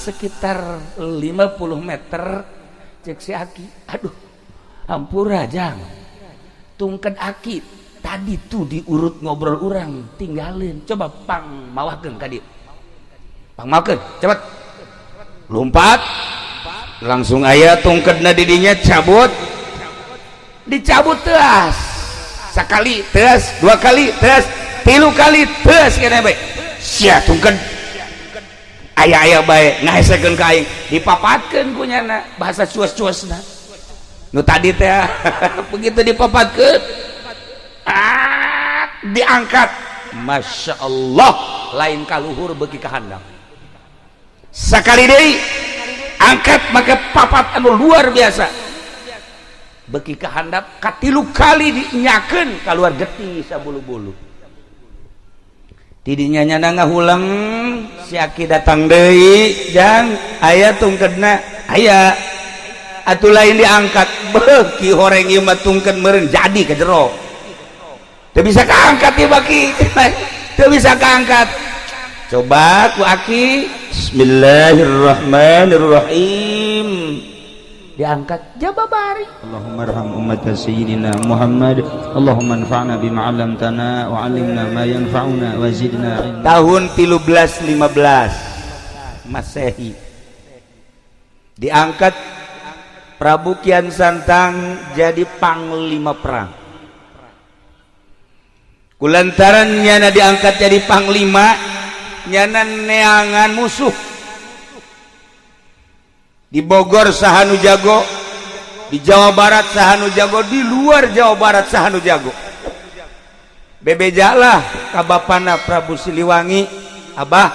Sekitar 50 meter, cek si aki, "Aduh, hampura jang, tungked aki tadi tuh diurut ngobrol urang tinggalin. Coba pang mawakeun ka dieu, pang mawakeun cepet." Lompat langsung, aya tungkedna di dinya, cabut, dicabut teas sekali, teas dua kali, teas tilu kali, teas kene bae sia. Tungked aya-aya bae ngahesekeun ka aing, dipapatkeun ku nyana bahasa cuas-cuasna nu tadi teh. Begitu dipapatkeun, ah, diangkat, Masya Allah, lain kaluhur beuki ka handap. Sekali deui angkat make papat anu luar biasa, beuki ka handap. Katilu kali dinyakeun, keluar getih sabulu-bulu. Tidinya nyana ngahulang, si aki datang deui, "Jang, aya tungkedna?" "Aya atuh." Lain diangkat, beuki horeng ieu mah tungked meureun jadi ke jero, teu bisa kaangkat ieu, baki teu bisa kaangkat. Coba ku aki, bismillahirrahmanirrahim, diangkat, jaba bari. Allahumma arham ummat sayyidina Muhammad. Allahumma anfa'na bima 'allamtana wa 'allimna ma yanfa'una wa zidna ilma. Tahun 1315 Masehi diangkat Prabu Kian Santang jadi panglima perang. Kulantaran nyana diangkat jadi panglima, nyana neangan musuh di Bogor saha nu jago, di Jawa Barat saha nu jago, di luar Jawa Barat saha nu jago. Bebejalah ka bapana Prabu Siliwangi, "Abah,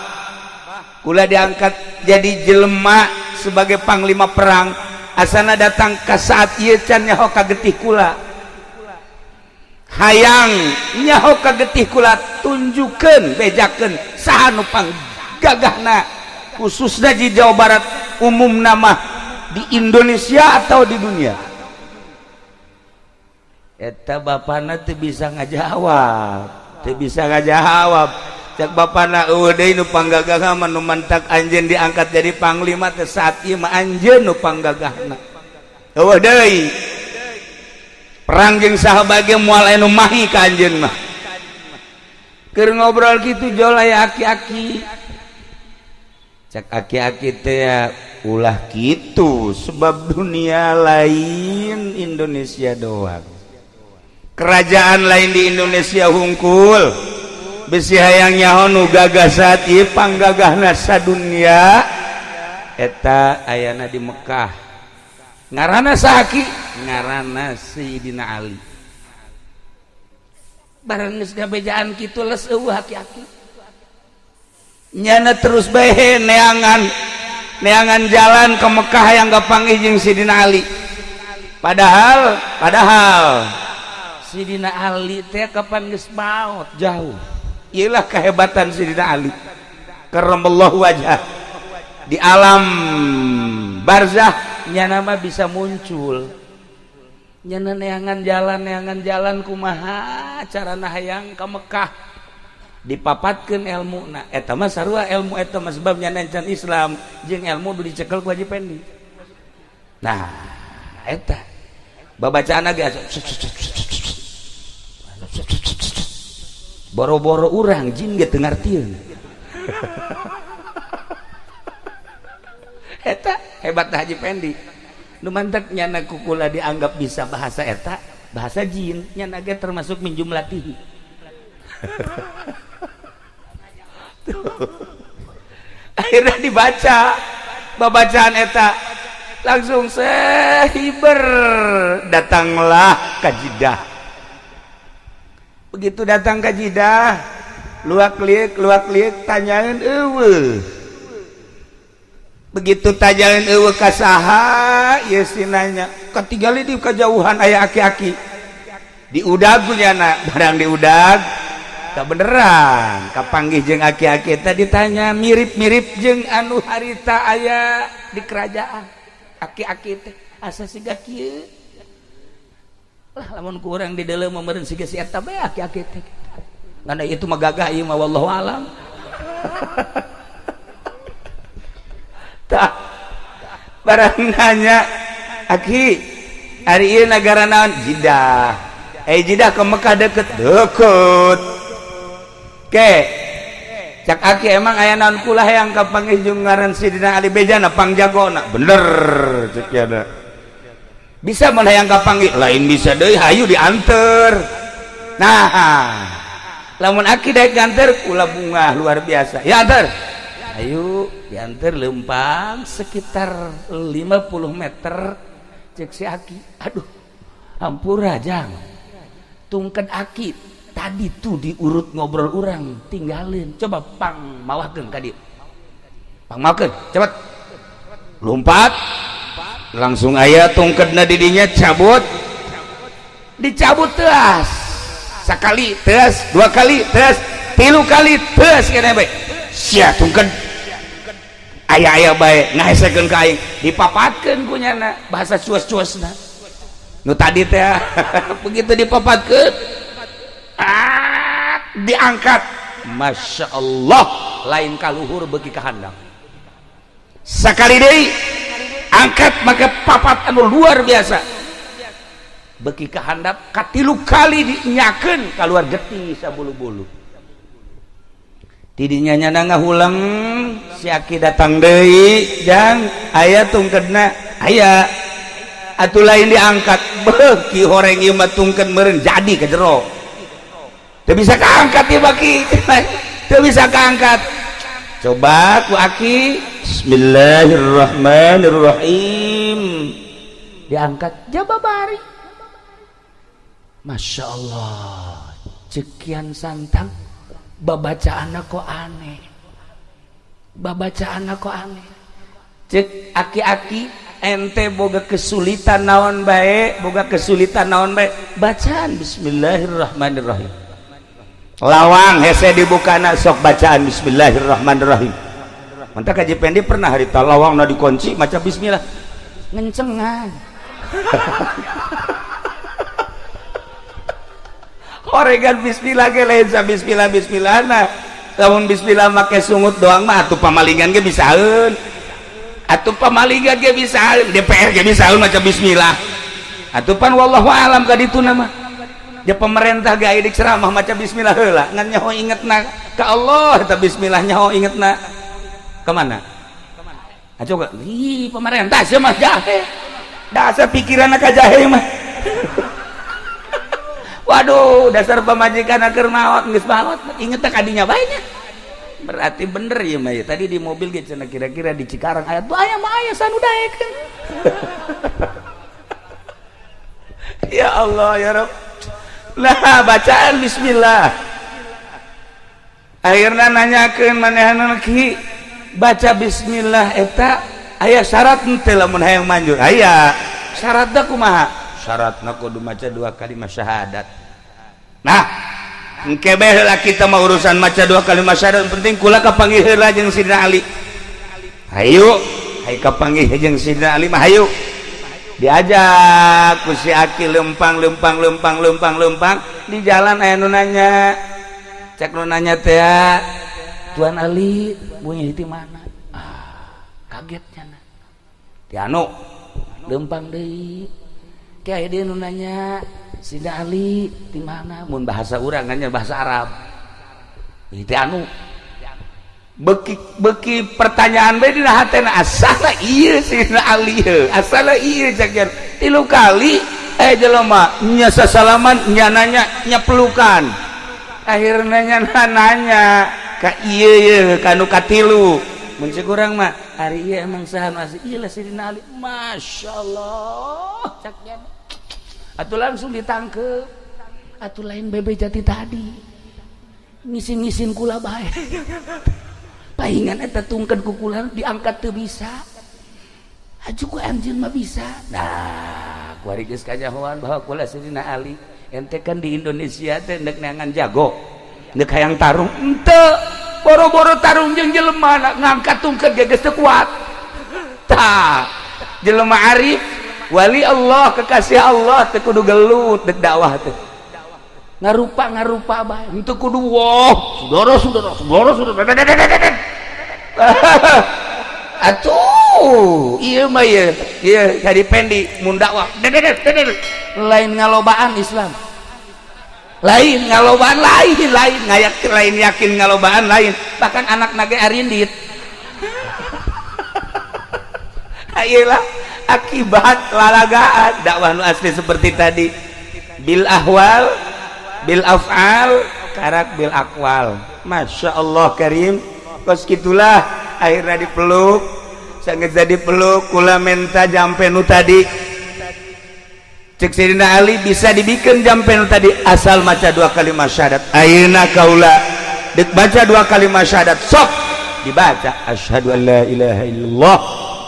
kula diangkat jadi jelema sebagai panglima perang, asana datang ke saat ieu can nyaho ka getih kula. Hayang nyaho ka getih kula, tunjukkeun, bejakeun saha nu panggagahna, khususnya di Jawa Barat, umum nama di Indonesia atau di dunia." Eta bapana teu bisa ngajawab, teu bisa ngajawab. Cek bapana, "Eueuh deui nu panggagah mah. Nu mantak anjeun diangkat jadi panglima teh saat ieu mah anjeun nu panggagahna. Eueuh deui. Perang jeung saha bage moal aya nu mahi ka anjeun mah." Keur ngobrol kitu jol aya aki-aki. Cek aki-aki teh, "Ulah gitu, sebab dunia lain Indonesia doang, kerajaan lain di Indonesia hungkul. Bisi hayang nyaho nu gagah saat ieu, panggagahna sadunia eta ayana di Mekah. Ngaranna saha, Ki?" "Ngaranna Sayyidina Ali." Barang geus ngabejaan kitu, les eueuh aki-aki. Nyana terus bae neangan, neangan jalan ke Mekah yang kapanggih jeung Sidina Ali. Padahal padahal Sidina Ali teh kapan geus maot jauh. Iyalah kehebatan Sidina Ali karramallahu wajah. Di alam barzah nyana mah bisa muncul. Nyana neangan jalan, neangan jalan, kumaha carana hayang ka Mekah, dipapatkeun ilmu. Nah, eta mah sarua ilmu eta mah, sebab nyana can Islam jeung ilmu nu dicekel ku Haji Pendi. Nah, eta babacaan ge boro-boro urang, jin ge teu ngartieun. Eta hebat Haji Pendi. Nu mantak nyana kukula dianggap bisa bahasa eta, bahasa jin, nyana ge termasuk minjumlatihi. Akhirnya dibaca babacaan eta, langsung sehiber datanglah ka Jidah. Begitu datang ke Jidah, luak liuk luak liuk, tanyain eueuh. Begitu tanyain eueuh, ka saha ieu si nanya, katinggali di kejauhan aya aki-aki. Diudag ku nyana. Barang diudag, beneran kapanggih jeung aki-aki. Tadi ditanya, mirip-mirip jeung anu harita aya di kerajaan. Aki-aki teh asa siga kieu lah, lamun kurang di dalam meureun siga si eta bae aki-aki teh. Ngan itu mah gagah ieu mah, wallahu alam. Tah, barang nanya, "Aki, ari ieu nagara naon?" "Jidah." "Eh, Jidah ke Mekah deket?" "Deket." "Ke cak aki emang aya naon?" "Kula hayang kapanggih jeung ngaran Sidina Ali, bejana pangjagona." "Bener," cek yana. "Bisa mun hayang kapanggih?" "Lain bisa deui, hayu dianter." Nah, lamun aki daek nganter kula bunga luar biasa. "Ya anter." Ayo dianter, lempang sekitar 50 meter, cek si aki, "Aduh, hampura jang, tungked aki tadi tuh diurut ngobrol orang tinggalin, coba pang mawakeun ka dieu, pang mawakeun cepet." Lompat langsung, aya tungkedna didinya, cabut, dicabut teas sekali, teas dua kali, teas tilu kali, teas kene bae sia tungked aya-aya bae ngahesekeun ka aing, dipapatkeun ku nyana bahasa cuas-cuasna nu tadi teh. Begitu dipapatkeun, ah, diangkat, Masya Allah, lain kaluhur beuki ka handap. Sekali deui angkat maka papat anu luar biasa, beuki ka handap. Katilu kali dinyakeun, keluar getih sabulu-bulu. Tidinya nyana ngahuleng. Si aki datang deui, "Jang, aya tungkedna?" "Aya." Atuh lain diangkat, beuki horeng ieu mah tungked meureun jadi ke jero, teu bisa kaangkat ieu, baki teu bisa kaangkat. Coba ku aki, "Bismillahirrahmanirrahim," diangkat jababari. Masya Allah, cek Kian Santang, babacaan kok aneh, babacaan kok aneh. Cek aki-aki, "Ente boga kesulitan naon bae, boga kesulitan naon bae, bacaan bismillahirrahmanirrahim. Lawang hese dibukana, sok bacaan bismillahirrahmanirrahim." Mantap. Kaji Pendi pernah harita lawang na dikunci maca bismillah, ngencengan. Oregan bismillah ge lain sa bismillah bismillah. Nah, lamun bismillah make sungut doang mah atuh pamalingan ge bisaeun, atuh pamalingan ge bisaeun, DPR ge bisaeun maca bismillah atuh. Pan wallahu alam ka ditu nama ya pemerintah ge aya ceramah maca bismillah heula, ngan nyaho ingetna ka Allah eta bismillah, nyaho ingetna kemana. Ah, coba ih, pemerintah sia mah jahe, dasar pikiran ka jahe mah. Waduh, dasar pamajikan keur maot, geus maot inget tak kadinya bae. Berarti bener ya mah ya. Tadi di mobil ge cenah kira-kira di Cikarang aya tuh, aya mah aya sanu daekeun. Ya Allah ya Rabb. Nah, bacaan bismillah akhirnya nanyakeun manehanna, "Ki, baca bismillah eta aya syarat henteu lamun hayang manjur?" "Aya." "Syaratna kumaha?" "Syaratna kudu maca dua kalimat syahadat." Nah, engke bae heula kita mah urusan maca dua kalimat syahadat, penting kula kapanggih heula jeung Sidina Ali. Hayu, hayu kapanggih jeung Sidina Ali mah hayu. Diajak ku si aki lempang lempang lempang lempang lempang, di jalan aya nu nanya. Cek nu nanya teh, "Tuan Ali bunyi di mana?" Ah, kagetnya na. Ti anu lempang deui. Kayak dia nu nanya, "Sidina Ali di mana?" Mun bahasa urang nanya bahasa Arab. Itu anu beki beki pertanyaan bae dina hatena, asala ieu Sidina Ali heuh, asala ieu cak. Tilu kali eh jelema nya sasalaman, nya nanya, nya pelukan. Akhirnya nya nanya ka ieu ye kanu katilu. Mun cek urang mah, "Ari ieu emang saha nu asli?" "Ieu lah Sidina Ali." Masyaallah, cak atuh langsung ditangkep. Atuh lain bebe jati tadi ngisin-ngisin kula bae, pahingan eta tungked ku kula diangkat teu bisa, aju ku anjeun mah bisa. Nah, kuari geus kanyahoan bahwa kula Sidina Ali. Ente kan di Indonesia teh ndek neangan jago, ndek hayang tarung ente, boro-boro tarung jeung jelema, ngangkat tungked ge geus teu kuat. Tah, jelema arif, wali Allah, kekasih Allah teh kudu gelut dek dakwah teh, ngarupa ngarupa bae, henteu kudu wah saudara saudara saudara saudara. Atuh. Iya mah, iya iya, jadi pendi mun dakwah lain ngalobaan Islam, lain ngalobaan, lain lain ngayak, lain yakin ngalobaan, lain bahkan anak naga arindit. Ayolah, akibat lalagaan dakwah nu asli seperti tadi, bil ahwal, bil af'al, karak bil akwal. Masya Allah karim. Kos gitulah akhirnya dipeluk, sangat jadi peluk, kula menta jampe nu tadi. Cek Sayyidina Ali, bisa dibikin jampe nu tadi asal maca dua kalimat syahadat. Ayeuna kaula dek baca dua kalimat syahadat. Sok dibaca, asyhadu an la ilaha illallah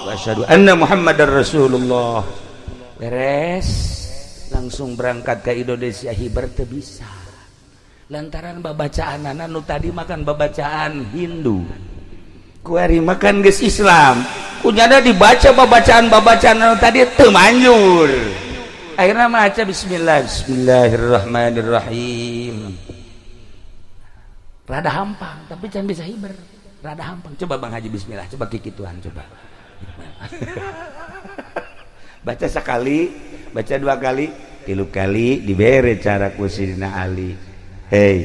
wa asyhadu anna muhammadar rasulullah. Beres, langsung berangkat ke Indonesia. Hiber teu bisa lantaran babacaan nu tadi makan babacaan Hindu, kuari makan geus Islam, kunyana dibaca babacaan-babacaan anu tadi teu manjur. Akhirnya maca bismillah, bismillahirrahmanirrahim, rada hampang, tapi can bisa hiber, rada hampang. Coba Bang Haji, bismillah, coba kikituan, coba baca sekali, baca dua kali, tilu kali, dibere cara ku Sidina Ali. Hei,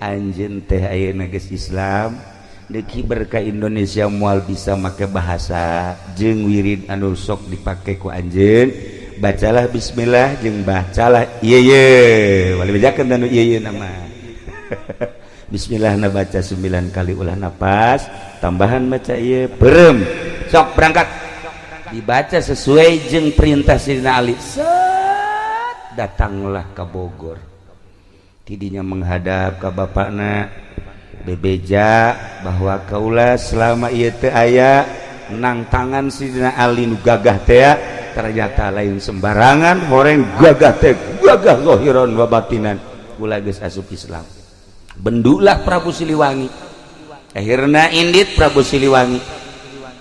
anjeun teh ayeuna geus Islam, deuk hiber ka Indonesia moal bisa make bahasa jeung wirid anu sok dipake ku anjeun. Bacalah bismillah jeung bacalah ieu ye wali bejakeun anu ieu ye nama bismillah na baca 9 kali, ulah napas tambahan, baca ieu perem, sok berangkat. Dibaca sesuai jeung perintah Sidina Ali. Set, datanglah ke Bogor, tidinya menghadap ke bapakna, bebeja bahwa kaula selama ieu teu aya nang tangan Sidina Ali nu gagah teh. Ternyata lain sembarangan, horeng gagah teh, gagah zahiran wa batinan. Kula geus asup Islam. Bendulah Prabu Siliwangi. Akhirna indit Prabu Siliwangi.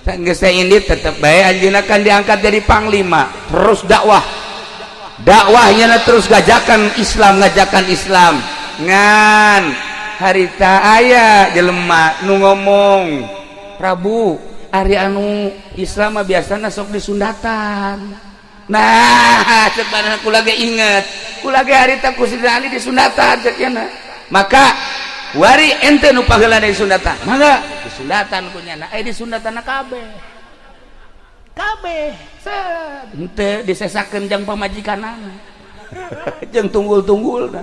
Geus indit, tetep bae anjeunna kan diangkat jadi panglima, terus dakwah, dakwahnya terus gajakan Islam, ngajakan Islam. Ngan harita aya jelema nu ngomong, "Prabu, ari anu Islam mah biasana sok disundatan." Nah, cek mana, kula ge inget, kula ge harita ku Sidina Ali disundatan, cek nya. Maka wari ente nu paheula disundatan, mangga disundatan ku nyana. Eh, disundatan kabeh kabeh, set henteu disesakeun jang pamajikanana jeung tunggul-tunggulna,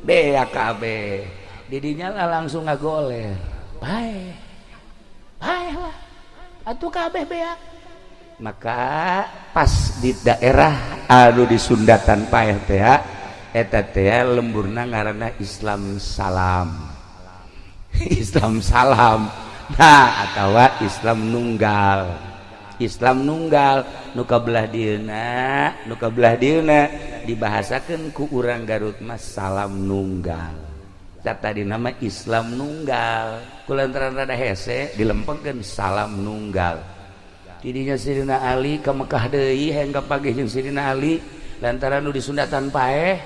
beak kabeh. Didinya lah langsung ngagoler, paeh, paeh lah atuh, kabeh beak. Maka pas di daerah anu disundatan paeh teh, eta teh lemburna ngaranna Islam salam, Islam salam. Nah, atawa Islam nunggal, Islam nunggal nu kabelah dieuna, nu kabelah dieuna dibahasakeun ku urang Garut mah salam nunggal. Tadi nama Islam nunggal, kulantaran rada hese dilempengkeun salam nunggal. Tidinya Sidina Ali ke Mekah deui, hayang kapanggih jeung Sidina Ali lantaran nu disundatan paeh.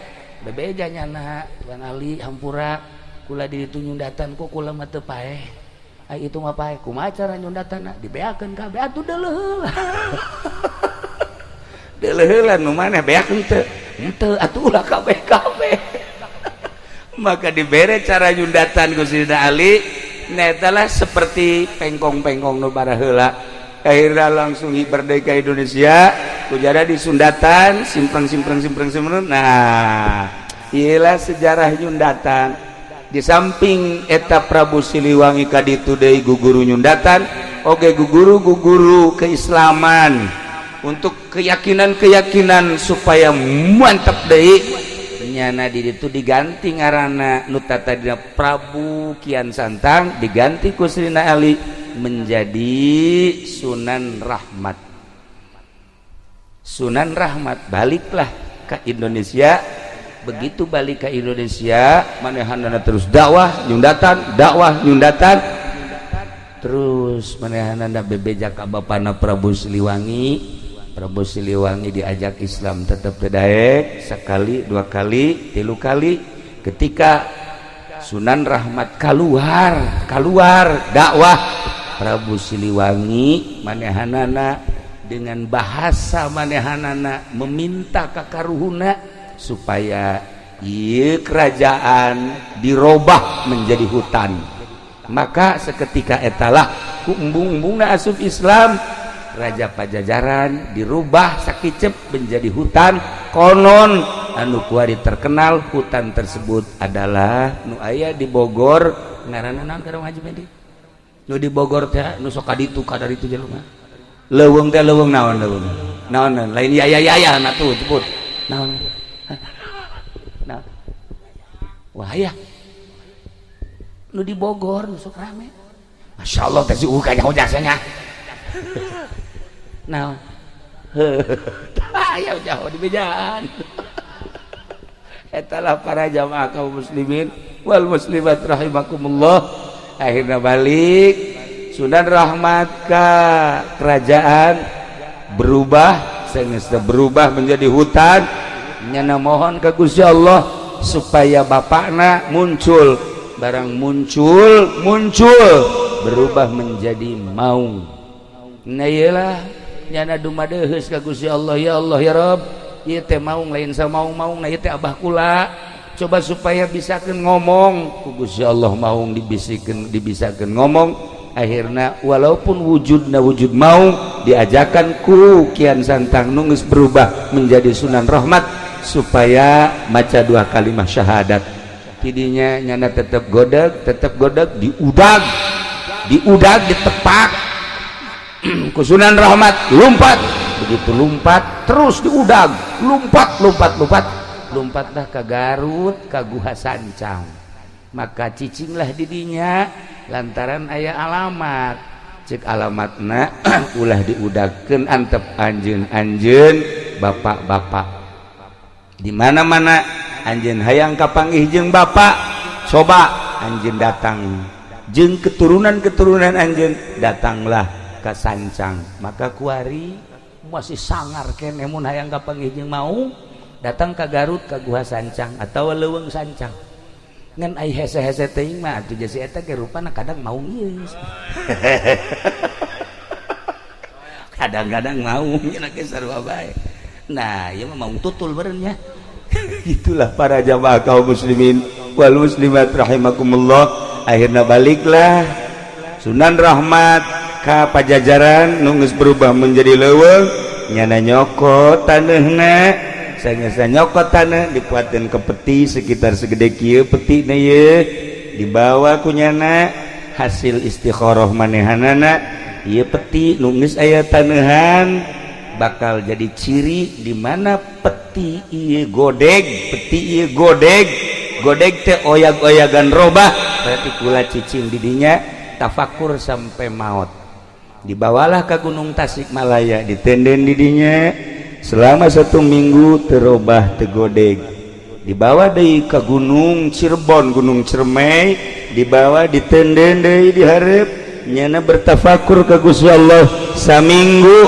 Bebeja nyana, "Tuan Ali, hampura, kula di ditu nyundatan, kok kula mah teu paeh?" "Ai itu mah paeh." "Kumaha cara nyundatan?" "Dibeakeun kabeh atuh." "Deuleuh heula, deuleuh heula nu maneh beak henteu?" "Henteu." "Atuh ulah kabeh kabeh." Maka dibere cara nyundatan ku Sidina Ali netalah seperti pengkong-pengkong nu baraheula. Akhirnya langsung merdeka Indonesia, kujada disundatan, simpreng simpreng simpreng simpreng. Nah, iyalah sejarah nyundatan. Di samping eta Prabu Siliwangi kaditu deui guguru nyundatan oge, guguru guguru keislaman untuk keyakinan-keyakinan supaya mantap deui. Nyana di ditu diganti ngaranna, nu tadina Prabu Kian Santang diganti ku Sayyidina Ali menjadi Sunan Rahmat. Sunan Rahmat baliklah ke Indonesia. Begitu balik ke Indonesia, manehanana terus dakwah nyundatan, dakwah nyundatan terus. Manehanana bebeja ka bapana Prabu Siliwangi. Prabu Siliwangi diajak Islam tetap daek, sekali, dua kali, tilu kali. Ketika Sunan Rahmat keluar, keluar dakwah. Prabu Siliwangi manehanana dengan bahasa manehanana meminta ka karuhuna supaya ieu kerajaan dirobah menjadi hutan. Maka seketika etalah ku embung-embungna asup Islam, Raja Pajajaran dirubah sakicep menjadi hutan. Konon anu kuari terkenal hutan tersebut adalah nu aya di Bogor, ngaranna naon ka Haji Medi? Nu di Bogor teh, nu sok ka ditu ka ditu jelema leuweung teh, leuweung naon, leuweung naon, lain ya ya ya ya, nah tuh sebut naon. Nah, wah ya, nu di Bogor nu sok rame, Masya Allah teh, si kayaknya jasanya. Nah, aya jauh di bejaan. Etalah para jamaah kaum muslimin wal muslimat rahimakumullah. Akhirnya balik Sunan Rahmat ke kerajaan berubah, sehingga berubah menjadi hutan. Nyana mohon ke Gusti Allah supaya bapakna muncul. Barang muncul, muncul berubah menjadi maung. Nah, iyalah, nyana dumadeheus ka Gusti Allah, "Ya Allah, ya Rabb, ieu teh maung lain sa maung-maung, nah ieu teh abah kula, coba supaya bisakeun ngomong." Ku Gusti Allah maung dibisikeun, dibisakeun ngomong. Akhirnya walaupun wujudna wujud maung, diajakan ku Kian Santang nu geus berubah menjadi Sunan Rahmat supaya maca dua kalimat syahadat. Tidinya nyana tetap godeg, tetap godeg, diudag, diudag, ditepak ku Sunan Rahmat, lompat. Begitu lompat, terus diudag, lompat, lompat, lompat, lompatlah ke Garut, ke Guha Sancang. Maka cicinglah didinya lantaran aya alamat. Cek alamatna, "Ulah diudagkeun, antep anjeun, anjeun bapak-bapak di mana-mana anjeun hayang kapanggih jeung bapak, coba anjeun datang jeung keturunan-keturunan anjeun, datanglah ke Sancang." Maka kuari masih sangar keneh mun hayang kapanggih jeung mau datang ke Garut, ke Guha Sancang atau Leuweung Sancang. Ngan ai hese-hese teuing mah atuh jasi eta ge rupana kadang mau ieu, kadang-kadang mau nya ge sarua bae. Nah, ieu mah mau tutul beureun nya. Itulah para jamaah kaum muslimin wal muslimat rahimakumullah. Akhirnya baliklah Sunan Rahmat ka Pajajaran nu geus berubah menjadi leuweung. Nyana nyokot taneuhna, sanggeus nyokot taneuh, dipuateun ke peti sekitar segede kieu peti na ye, dibawa ku nyana hasil istikharah manehanana, ieu peti nu geus aya taneuhan bakal jadi ciri di mana peti ieu godeg, peti ieu godeg, godeg teh oyag-oyagan robah, berarti kula cicing didinya tafakur sampai maut. Dibawalah ke Gunung Tasikmalaya, ditenden didinya selama satu minggu, terobah, tegodeg. Dibawa deui ke Gunung Cirebon, Gunung Ciremai, dibawa, ditenden deui dihareup. Nyana bertafakur ke Gusti Allah saminggu,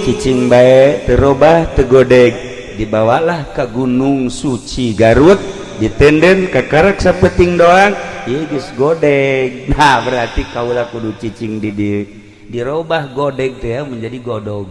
cicing bae, terobah, tegodeg. Dibawalah ke Gunung Suci Garut, ditenden ke karak sapeting doang, ieu geus godeg. Nah, berarti kaula kudu cicing di dieu. Dirobah godeg teh menjadi godog.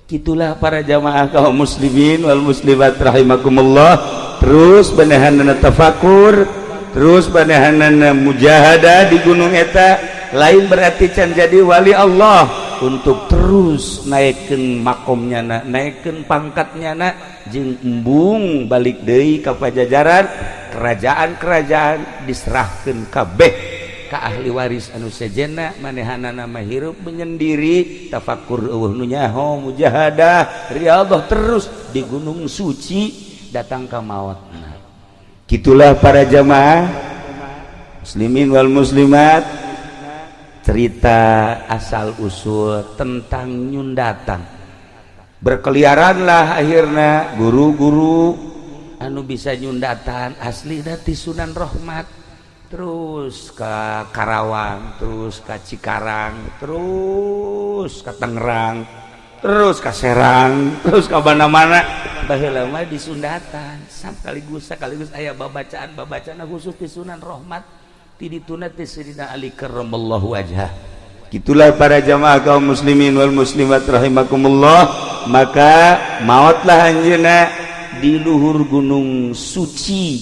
Itulah para jamaah kaum muslimin wal muslimat rahimakumullah. Terus manehanana tafakur, terus manehanana mujahadah di gunung eta. Lain berarti can jadi wali Allah, untuk terus naikkan makomnya na, naikkan pangkatnya na, jeung embung balik deui ka Pajajaran. Kerajaan-kerajaan diserahkan kabeh ka ahli waris anu sejenna. Manehanana mah hirup menyendiri, tafakur, eueuh nu nyaho, mujahadah, riyadhah terus di Gunung Suci, datang ka maut. Gitulah para jamaah muslimin wal muslimat, cerita asal usul tentang nyundatan. Berkeliaranlah akhirnya guru-guru anu bisa nyundatan asli dari Sunan Rahmat, terus ke Karawang, terus ke Cikarang, terus ke Tangerang, terus ke Serang, terus ke mana-mana. Baheula mah di Sundatan sekaligus sekaligus aya babacaan, babacaan khusus di Sunan Rahmat, ti dituna ti Sayyidina Ali karramallahu wajhah. Itulah para jamaah kaum muslimin wal muslimat rahimakumullah. Maka maotlah anjeunna di luhur Gunung Suci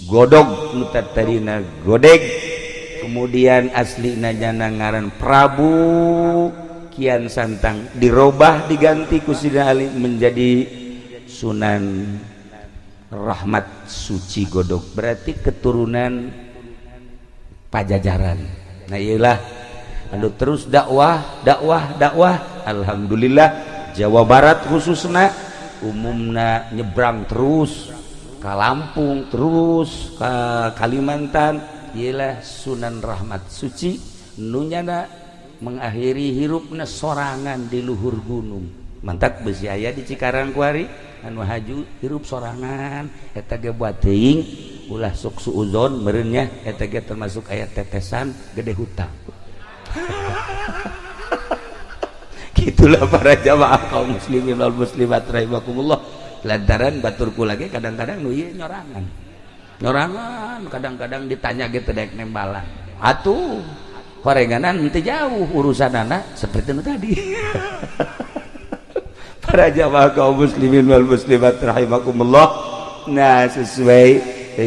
Godog, nu tadina Godeg. Kemudian aslina nyana ngaran Prabu Kian Santang, dirobah, diganti ku Sidina Ali menjadi Sunan Rahmat Suci Godog, berarti keturunan Pajajaran. Nah, iyalah anu terus dakwah, dakwah, dakwah. Alhamdulillah, Jawa Barat khususnya, umumna nyebrang terus ke Lampung, terus ke Kalimantan. Ialah Sunan Rahmat Suci nu nyana mengakhiri hirupna sorangan di luhur gunung. Mantak besi aya di Cikarang kuari anu haju hirup sorangan. Eta ge buat teuing, ulah sok suuzon meureun nya, eta ge termasuk aya tetesan gede hutang. Gitulah para jamaah kaum muslimin wal muslimat rahimakumullah. Lantaran baturku lagi kadang-kadang nu ieu nyorangan nyorangan, kadang-kadang ditanya gitu dek nembalan atuh horenganan henteu jauh urusan anak seperti itu tadi. Para jamaah kaum muslimin wal muslimat rahimakumullah, nah, sesuai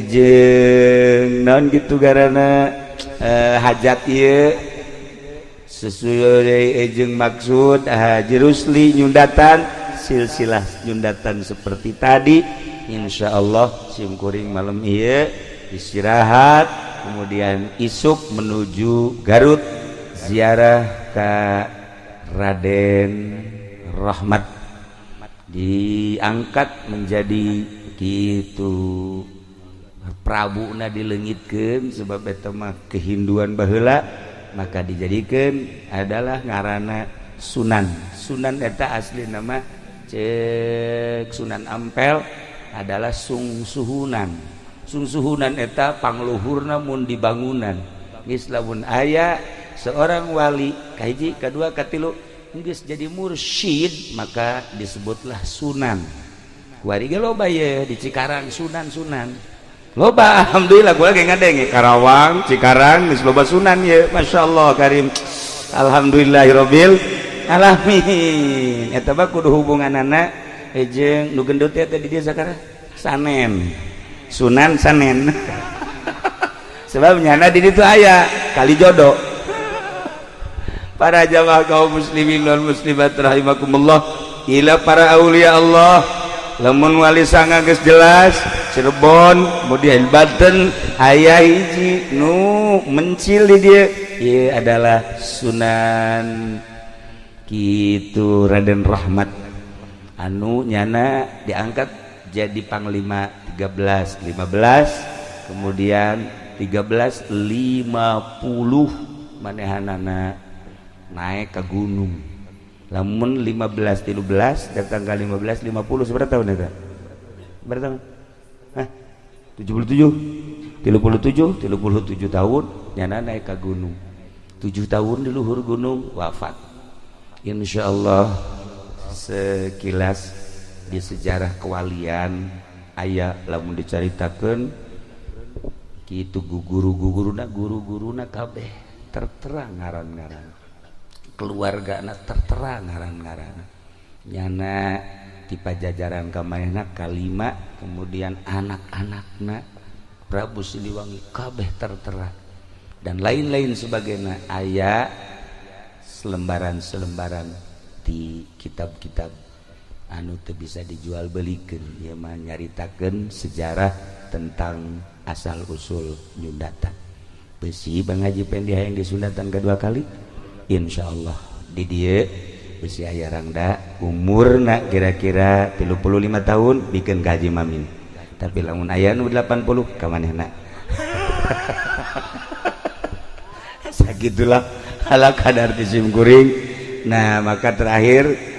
jeung naon gitu garana hajat ieu, sesuai jeung maksud Haji Rusli nyundatan silsilah nyundatan seperti tadi. Insya Allah simkuring malam ieu istirahat, kemudian isuk menuju Garut, ziarah ke Raden Rahmat, diangkat menjadi gitu Prabu na dilengitkeun, sebab eta mah kehinduan baheula, maka dijadikan adalah ngarana Sunan. Sunan eta asli nama cek Sunan Ampel adalah Sungsuhunan. Sungsuhunan eta pangluhurna mun di bangunan. Geus lamun aya seorang wali kahiji, kadua, katilu, geus jadi mursyid, maka disebutlah sunan. Kuari ge loba ye di Cikarang sunan, sunan loba. Alhamdulillah, gua lagi ngadenge Karawang, Cikarang geus loba sunan ye. Masya Allah karim, alhamdulillahirabbil alamin. Eta mah kudu hubunganana jeung nu gendut teh di dieu sakarang Sanen, Sunan Sanen, sebab nyana di ditu aya kali jodoh. Para jamaah kaum muslimin wal muslimat rahimakumullah, ila para aulia Allah, lamun wali sanga geus jelas Cirebon, kemudian Banten aya hiji nu mencil di dia, ieu adalah Sunan kitu Raden Rahmat anu nyana diangkat jadi panglima 13 15, kemudian 13 50 manehanana naik ke gunung. Lamun 15 13 datang ke 15 50, seberapa tahun eta? Berapa tahun? Hah? 77, 37, 37 tahun nyana naik ke gunung, 7 tahun di luhur gunung, wafat. Insya Allah sekilas di sejarah kewalian aya lamun dicaritakeun kitu, guru-guruna, guru-guruna kabeh tertera ngaran-ngaran, keluarga na tertera ngaran-ngaran. Nyana di Pajajaran kamanehna kalima, kemudian anak-anakna Prabu Siliwangi kabeh tertera dan lain-lain sebagainya. Aya selembaran-selembaran di kitab-kitab anu teu bisa dijual belikan ya mah, nyaritakeun sejarah tentang asal usul nyundatan. Besi Bang Haji Pendi yang disundatan kedua kali, insya Allah di dieu besi aya rangda umurna kira-kira 35 tahun bikin gaji mamin, tapi lamun aya nu 80 kamanehna. Sagitulah ala kadar sim kuring. Nah, maka terakhir.